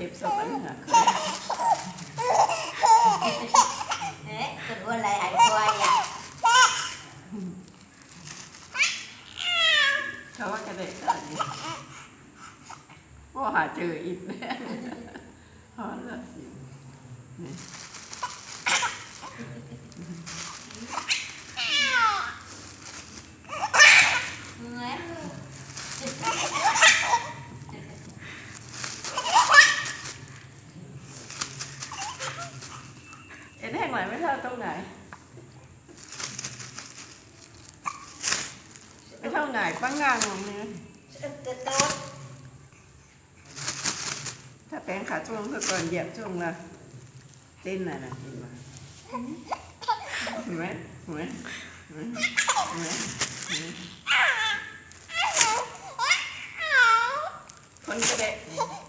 ເຈັບສອບອັນເຫືອ ເອະ ຕົວໄຫຼຫາຍຄວາຍອະ ເຂົາວ່າກະໄດ້ການຢູ່ ບໍ່ຫາເຈີອີກແລ້ວ ຮອດແລ້ວຊິ ນີ້ ເອັນແຮງຫຼາຍ ໄມ້ເຖົ້າຕົງຫງາຍ ໄມ້ເຖົ້າຫງາຍປັງງາງລົງນີ້ ຖ້າແປງຂາຊ່ວງເຂົາກ່ອນ ຢຽບຊ່ວງລະເຕັ້ນນະ ເຫັນບໍ່ ເຫັນໄໝ ເຫັນໄໝ ເຫັນໄໝ ເຫັນໄໝ ຄົນກະເດະ.